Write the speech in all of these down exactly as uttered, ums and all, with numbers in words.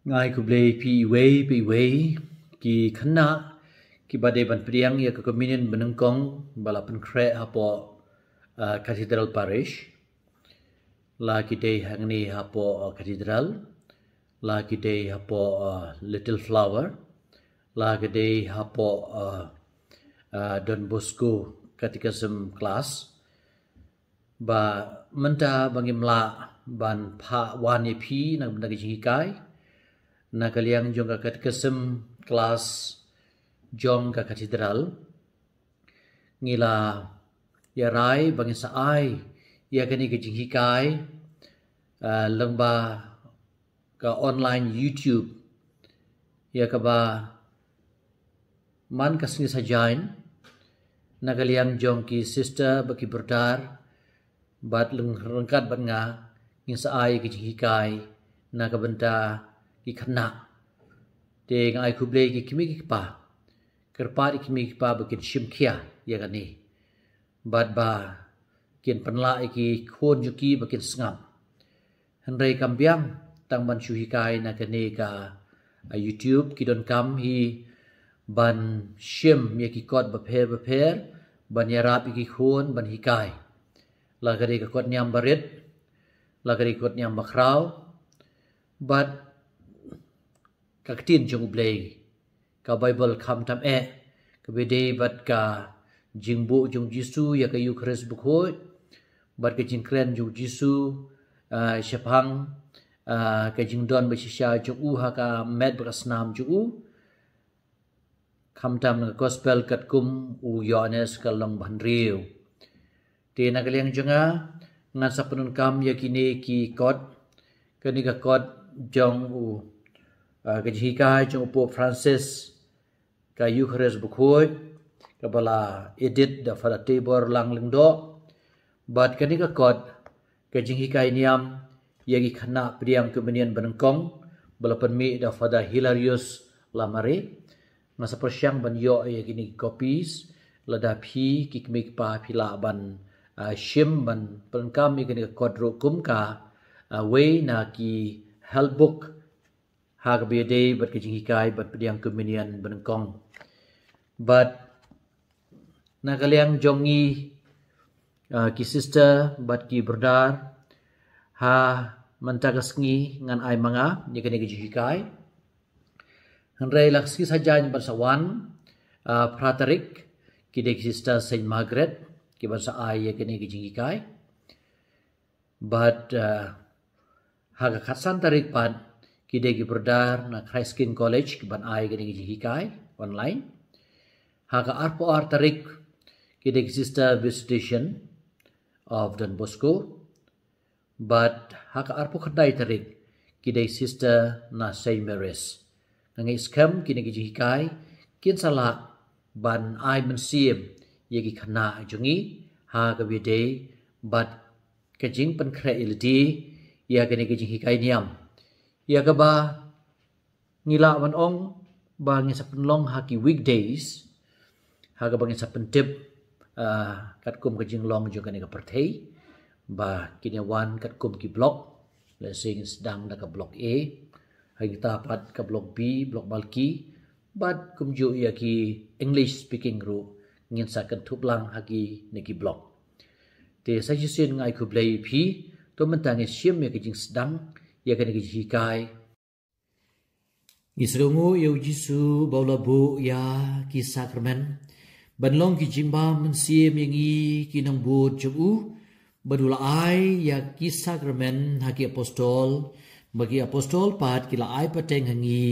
Nga ai khublei phi iwei pa iwei ki khynnah kiba dei ban pdiang ïa ka communion banyngkong ba la pynkhreh hapoh, uh, Cathedral Parish. La ki dei hangne hapoh, uh, Cathedral, la ki dei hapoh, uh, Little Flower, la ki dei hapoh, uh, uh, Don Bosco Catechism Class. Ba mynta ba ngim lah ban phah wan ïa phi na ka bynta ka jinghikai, na ka liang jong ka Catechism Class jong ka Cathedral, ngi la ïarai ba ngin sa ai ïa kane ka jinghikai, uh, lyngba ka online YouTube, ïa kaba man ka sngi Saitjaiñ, na ka liang jong ki sister bad ki brother, bad lyngkot bad nga, ngin sa ai ka jinghikai na ka bynta ki khynnah. Te nga ai khublei ki kmie ki kpa, kyrpad ïa ki kmie ki kpa ba kin shim khia ïa kane, bad ba kin pynlah ïa ki khun jong ki ba kin sngap. Hynrei kam biang tang ban shu hikai na kane ka, uh, YouTube, ki donkam hi ban shim ïa ki kot bapher bapher ban ïarap ïa ki khun ban hikai. La ka dei ka kot niam barit, la ka dei ka kot niam bakhraw, bad ka ktien jong U Blei, ka Baibl khamtam eh, kaba dei bad ka jingbuh jong Jisu ïa ka Eukharist bakhuid, bad ka jingkren jong Jisu, uh, shaphang, uh, ka jingdon ba shisha jong u ha ka met bad ka snam jong u, khamtam na ka Gospel katkum u Ïoannis ka lynnong ba hynriew. Te na ka liang jong nga, ngan sa pyndonkam ïa kine ki kot, kane ka kot jong u, uh, ka jinghikai jong u Pope Francis, ka Eukharist bakhuid, kaba la edit da Father Teibor Langlyngdoh, bad kane ka kot, ka jinghikai niam ïa ki khynnah pdiang communion banyngkong, ba la pynmih da Father Hilarius Lamare. Nga sa pyrshang ban ïoh ïa kine ki copies, lada phi ki kmie ki kpa phi lah ban, uh, shim ban pyndonkam ïa kane ka kot ruh kum ka, uh, wei na ki help book ha kaba ïadei bad ka jinghikai bad pdiang communion banyngkong. Bad na ka liang jong ngi, uh, ki sister bad ki brother, ha mynta ka sngi ngan ai ma nga ïa kane ka jinghikai. Hynrei la ka sngi Saitjaiñ ban sa wan, uh, phra tarik, ki dei ki sister Saint Margaret kiban sa ai ïa kane ka jinghikai. Bad, uh, ha ka khatsan tarik pat, ki dei ki brother na Christ King College kiban ai kane ka jinghikai online. Ha ka arphew ar tarik, ki dei ki sister Visitation of Don Bosco. Bad ha ka arphew khyndai tarik, ki dei sister na Saint Mary's. Nga ngeit skhem kine ki jinghikai kin sa lah ban ai mynsiem ïa ki khynnah jong ngi ha kaba ïadei bad ka jingpynkhreh ïalade ïa kane ka jinghikai niam, ïa kaba ngi lah ban ong ba ngin sa pynlong ha ki weekdays, ha kaba ngin sa pyntip, ah, katkum ka jinglong jong kane ka pyrthei, ba kin ïa wan katkum ki block. Lehse ngin sdang da ka block A, ha kita pat ka block B, block Malki, bad kumjuh ïa ki English speaking ruh ngin sa kynthup lang ha kine ki block. Te sa shisien nga ai khublei ïa phi, to mynta ngin shim ïa ka jingsdang ïa kane ka jinghikai. Ngi sngewbha ïa U Jisu ba u la buh ïa ki sakramen ban long ki jingbam mynsiem ïa ngi ki nongbud jong u, bad u la ai ïa ki sakramen ha ki apostol, ba ki apostol pat ki la ai pateng ha ngi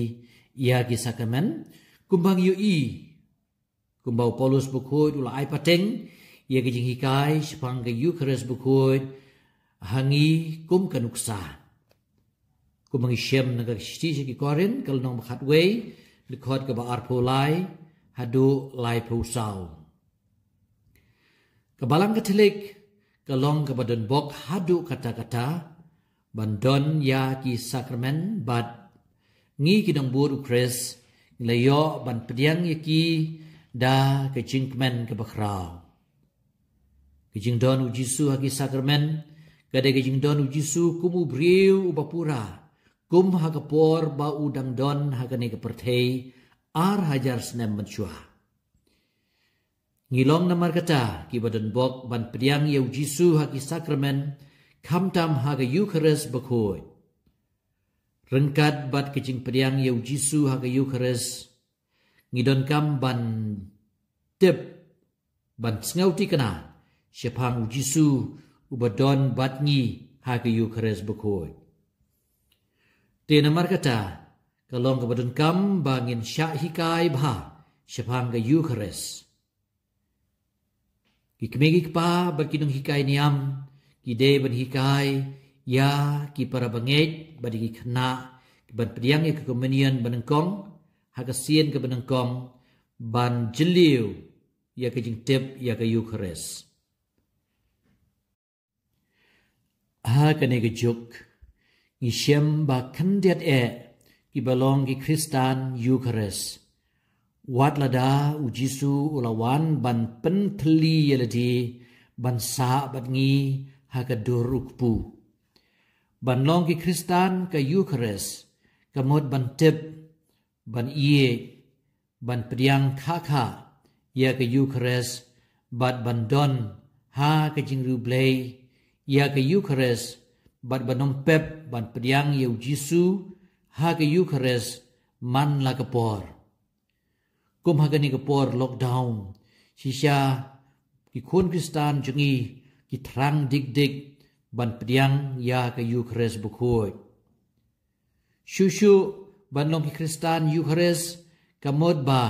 ïa ki sakramen. Kumba ngi ïohi, kumba u Paulus bakhuid u la ai pateng ïa ka jinghikai shaphang ka Eukharist bakhuid ha ngi kum ka nuksa. Kumba ngi shem na ka shithi sha ki Korinth ka lynnong ba khatwei, dkhot kaba arphew lai haduh laiphew saw. Ka Balang Katholik ka long kaba don bok haduh katta katta ban don ïa ki sakramen, bad ngi ki nongbud U Khrist ngi la ïoh ban pdiang ïa ki da ka jingkmen kaba khraw. Ka jingdon U Jisu ha ki sakramen ka dei ka jingdon U Jisu kum u briew uba pura, kum ha ka por ba u dang don ha kane ka pyrthei ar hajar snem mynshuwa. Ngi long namar kata kiba don bok ban pdiang ïa u Jisu ha ki sakramen, khamtam ha ka Eukharist bakhuid. Ryngkat bad ka jingpdiang ïa u Jisu ha ka Eukharist, ngi donkam ban tip, ban sngewthikna shaphang u Jisu uba don bad ngi ha ka Eukharist bakhuid. Te namar kata, ka long kaba donkam ba ngin shah hikai bha shaphang ka Eukharist. Ki kmie ki kpa bad ki nonghikai niam ki dei ban hikai ïa ki para bangeit bad ïa ki khynnah ban pdiang ïa ka communion banyngkong ha ka sien kaba nyngkong, ban jylliew ïa ka jingtip ïa ka Eukharist. Ha kane ka juk, ngi shem ba khyndiat eh kiba long ki Khristan Eukharist. Wat lada u Jisu u la wan ban pynthylli ïa lade ban sah bad ngi ha ka dur u kpu. Ban long ki Khristan ka Eukharist ka mut ban tip, ban ïeit, ban pdiang khah khah ïa ka Eukharist bad ban don ha ka jingriewblei ïa ka Eukharist bad ban ym pep ban pdiang ïa u Jisu ha ka Eukharist man la ka por. Kum ha kane ka por lockdown, shisha ki khun Khristan jong ngi ki thrang dik dik ban pdiang ïa ka Eukharist bakhuid. Shuh shuh ban long ki Khristan Eukharist ka mut ba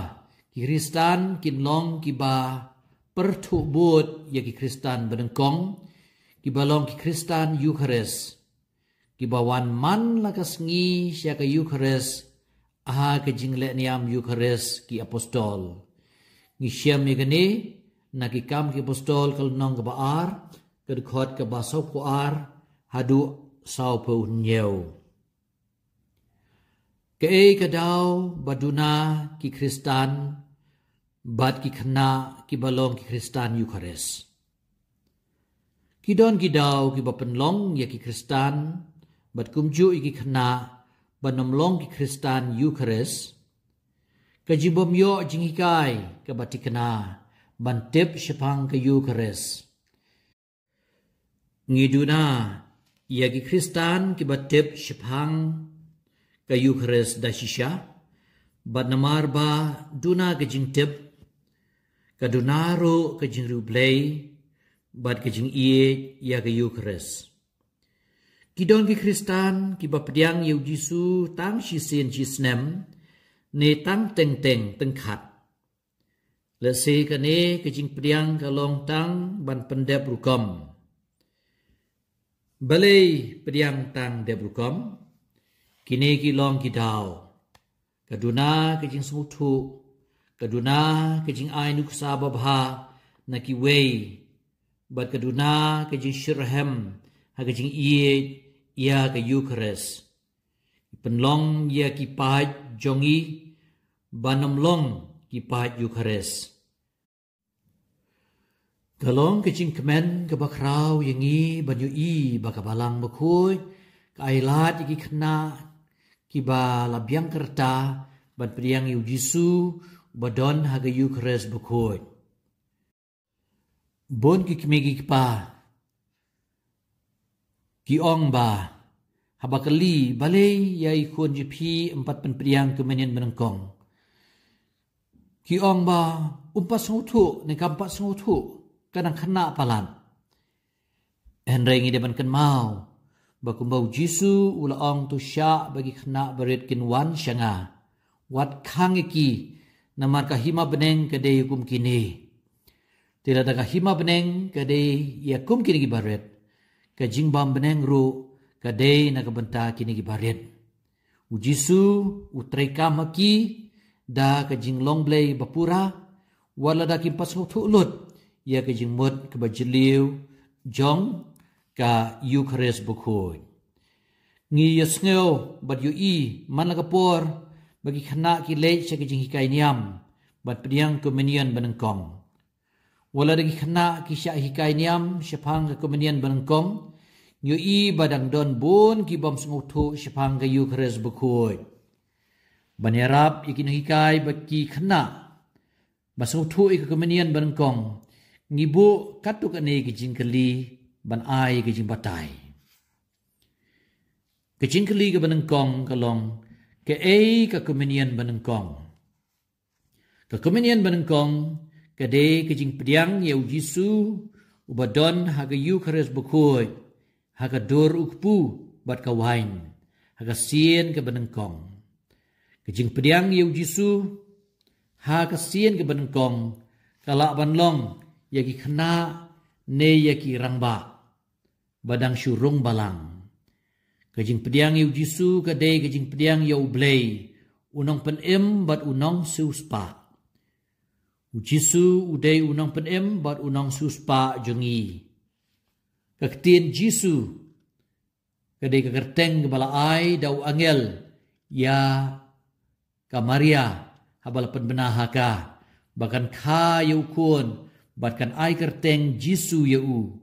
ki Khristan kin long kiba pyrthuh bud ïa ki Khristan banyngkong, kiba long ki Khristan Eukharist, kiba wan man la ka sngi sha ka Eukharist ha ka jingleh niam Eukharist ki apostol. Ngi shem ïa kane na Ki Kam ki Apostol ka lynnong kaba ar, ka dkhot kaba sawphew ar haduh sawphew hynñiew. Kaei ka daw ba duna ki Khristan bad ki khynnah kiba long ki Khristan Eukharist? Ki don ki daw kiba pynlong ïa ki Khristan bad kumjuh ïa ki khynnah ban ym long ki Khristan Eukharist. Ka jingbym ïoh jinghikai kaba thikna ban tip shaphang ka Eukharist. Ngi duna ïa ki Khristan kiba tip shaphang ka Eukharist da shisha, bad namar ba duna ka jingtip, ka duna ruh ka jingriewblei bad ka jingïeit ïa ka Eukharist. Ki don ki Khristan kiba pdiang ïa u Jisu tang shisien shisnem ne tang teng teng tyngkhat. Lehse kane ka jingpdiang ka long tang ban pyndep rukom. Balei pdiang tang dep rukom? Kine ki long ki daw: ka duna ka jingsngewthuh, ka duna ka jingai nuksa babha na kiwei, bad ka duna ka jingshitrhem ha ka jingïeit ïa ka Eukharist. Pynlong ïa ki paid jong ngi ban ym long ki paid Eukharist. Ka long ka jingkmen kaba khraw ïa ngi ban ïohi ba ka Balang Bakhuid ka ailad ïa ki khynnah kiba la biang ka rta ban pdiang ïa u Jisu ba don ha ka Eukharist bakhuid. Bun ki kmie ki kpa ki ong ba haba kylli balei ïa i khun jong phi ym pat pynpdiang communion banyngkong, ki ong ba um pat sngewthuh ne kam pat sngewthuh, ka nang khynnah palat. Hynrei ngi dei ban kynmaw ba kumba u Jisu u la ong, to shah ba ki khynnah barit kin wan sha nga, wat khang ïa ki, namar ka hima bneng ka dei kum kine. Te lada ka hima bneng ka dei ïa kum kine ki barit, ka jingbam bneng ruh ka dei na ka bynta kine ki barit. U Jisu u treikam ha ki da ka jinglong Blei ba pura, wat lada kim pat sngewthuh lut ïa ka jingmut kaba jylliew jong ka Eukharist bakhuid. Ngi ïa sngew bad ïohi man la ka por ba ki khynnah ki leit sha ka jinghikai niam bad pdiang communion banyngkong. Wat lada ki khynnah ki shah hikai niam shaphang ka communion banyngkong, ngi ïohi ba dang don bun ki bym sngewthuh shaphang ka Ïukharist bakhuid. Ban ïarap ïa ki nonghikai bad ki khynnah ban sngewthuh ïa ka Komunion banyngkong, ngi buh katto katne ki jingkylli ban ai ka jingbatai. Ka jingkylli kaba nyngkong ka long, kaei ka Komunion banyngkong? Ka Komunion banyngkong ka dei ka jingpdiang ïa u Jisu uba don ha ka Ïukharist bakhuid, ha ka dur u kpu bad ka waiñ, ha ka sien kaba nyngkong. Ka jingpdiang ïa u Jisu ha ka sien kaba nyngkong ka lah ban long ïa ki khynnah ne ïa ki rangbah ba dang shu rung balang. Ka jingpdiang ïa u Jisu ka dei ka jingpdiang ïa U Blei, u Nongpynim bad u Nongsiewspah. U Jisu u dei u Nongpynim bad u Nongsiewspah jong ngi. Ka ktien Jisu ka dei ka kyrteng kaba la ai da u angel ïa ka Maria haba la pynbna ha ka, ba kan kha ïa u khun bad kan ai kyrteng Jisu ïa u,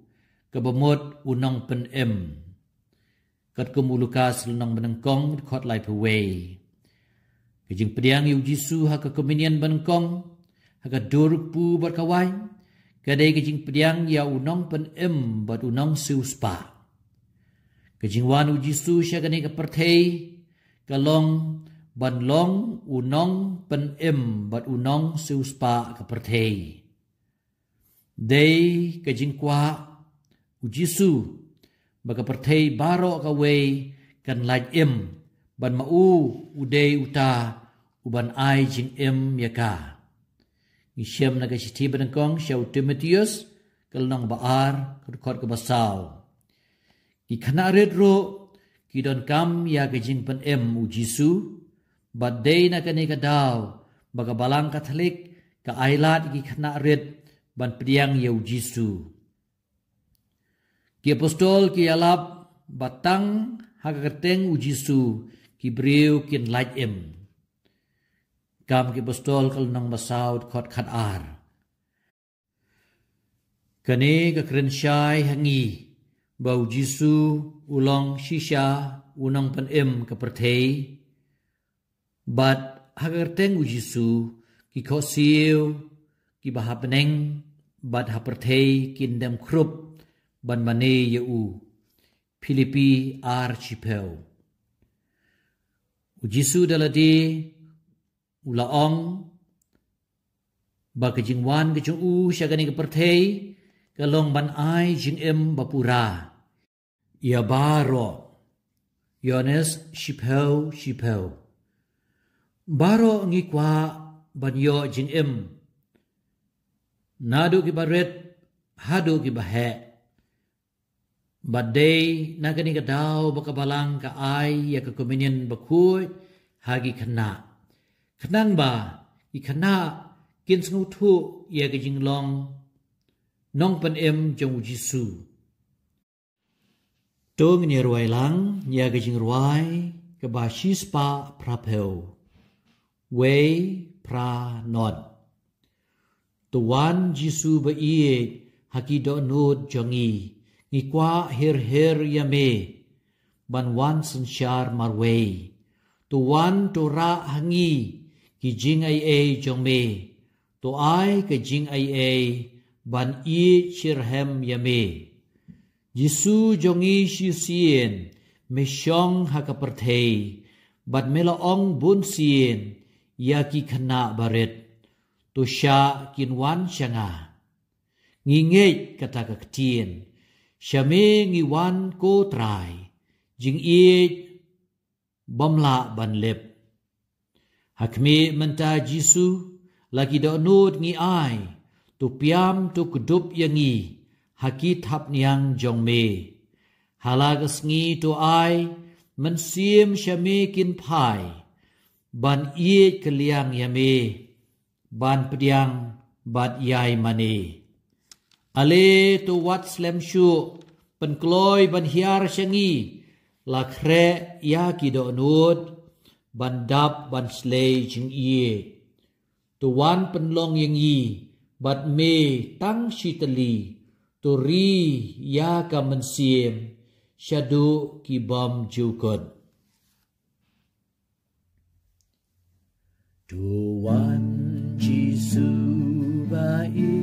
kaba mut u Nongpynim. Katkum u Lukas lynnong banyngkong, dkhot laiphew wei. Ka jingpdiang ïa u Jisu ha ka Komunion banyngkong, ha ka dur u kpu bad ka waiñ, ka dei ka jingpdiang ïa u Nongpynim bad u Nongsiewspah. Ka jingwan u Jisu sha kane ka pyrthei ka long ban long u Nongpynim bad u Nongsiewspah ka pyrthei. Dei ka jingkwah u Jisu ba ka pyrthei baroh kawei kan lait im, bad ma u u dei uta uban ai jingim ïa ka. Ngi shem na ka shithi banyngkong sha u Timotheus, ka lynnong ba ar, ka dkhot kaba saw. Ki khynnah rit ruh ki donkam ïa ka jingpynim u Jisu, bad dei na kane ka daw ba ka Balang Katholik ka ailad ïa ki khynnah rit ban pdiang ïa u Jisu. Ki apostol ki ïalap ba tang ha ka kyrteng u Jisu ki briew kin lait im. Kam ki Apostol ka lynnong ba saw, dkhot khat ar. Kane ka kren shai ha ngi ba u Jisu u long shisha u Nongpynim ka pyrthei, bad ha ka kyrteng u Jisu ki khohsiew kiba ha bneng bad ha pyrthei kin dem khrup ban mane ïa u. Philippi ar shiphew. U Jisu da lade u la ong ba ka jingwan ka jong u sha kane ka pyrthei ka long ban ai jingim ba pura ïa baroh. Ïoannis shiphew shiphew. Baroh ngi kwah ban ïoh jingim, naduh kiba rit haduh kiba heh. Bad dei na kane ka daw ba ka Balang ka ai ïa ka Komunion bakhuid ha ki khynnah, khnang ba ki khynnah kin sngewthuh ïa ka jinglong Nongpynim jong u Jisu. To ngin ïa rwai lang ïa ka jingrwai kaba shispah phraphew. Wei phra nod. To wan Jisu ba ïeit ha ki dohnud jong ngi, ngi kwah her her ïa me ban wan synshar marwei. To wan to rah ha ngi ki jingai ei jong me. To ai ka jingai ei ban ïeit shitrhem ïa me. Jisu jong ngi, shisien me shong ha ka pyrthei bad me la ong bunsien ïa ki khynnah barit, to shah kin wan sha nga. Ngi ngeit kata ka ktien, sha me ngi wan ko Trai, jingïeit bym lah ban lip. Ha khmih mynta Jisu, la ki dohnud ngi ai, to piam to kdup ïa ngi ha ki thapniang jong me. Ha la ka sngi to ai mynsiem sha me kin phai ban ïeit kylliang ïa me, ban pdiang bad ïai mane. Ale to wat slem shuh, pynkloi ban hiar sha ngi, la khreh ïa ki dohnud ban dap ban slei jingïeit. To wan pynlong ïa ngi bad me tang shi tylli, to ri ïa ka mynsiem shaduh ki bym jukut. To wan Jisu ba i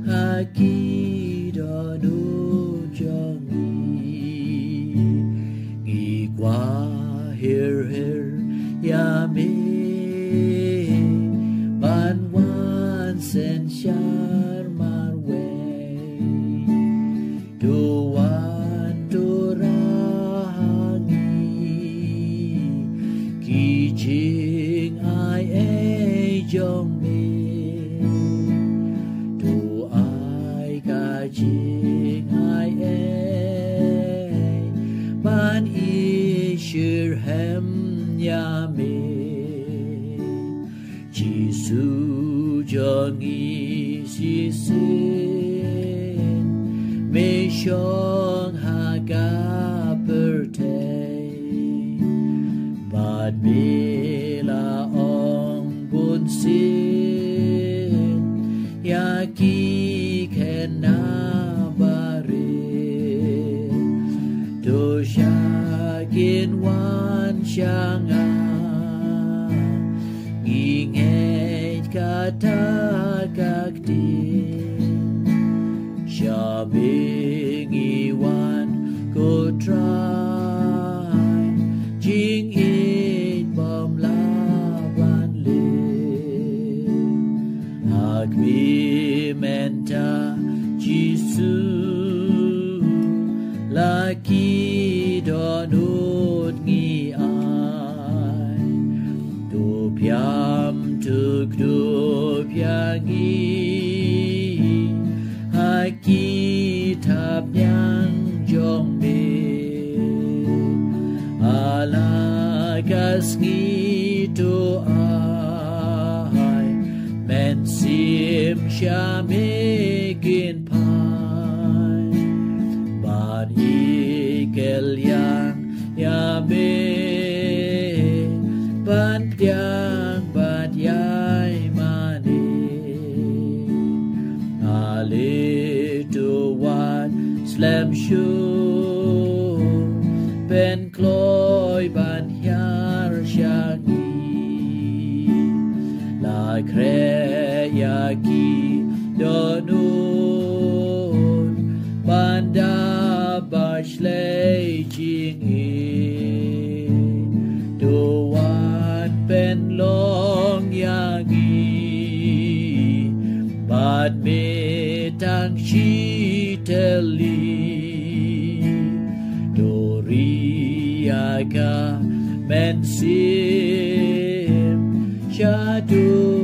ha ki dohnud jong ngi, ngi kwah hir hir ïa me ban wan synshar marwei. To wan to rah ha ngi ki jingai ei jong me. To ai ka jingai ei ban i shitrhem ïa me. Jisu jong ngi shisien, me shong ha ka pyrthei. Bad me la ong bunsien ïa ki khynnah barit, to shah kin wan sha nga. Ngi ngeit kata ka ktien, sha me ngi wan ko Trai, jingïeit bym lah ban leh. Ha kmie mynta Jisu, la ki dohnud ngi ai. To pynïap to kdup ïa ngi ha ki thap niang jong me. Ha la ka sngi to ai mynsiem sha me kin phai, bad i kylliang ïa me ban pdiang bad ïai mane. Ale to wan slem shuh, pynkloi ban hiar sha ngi. La khreh ïa ki dohnud ban da ba shlei jingïeit. To wan pynlong ïa ngi bad me tang shi tylli. To ri ïa ka mynsiem shaduh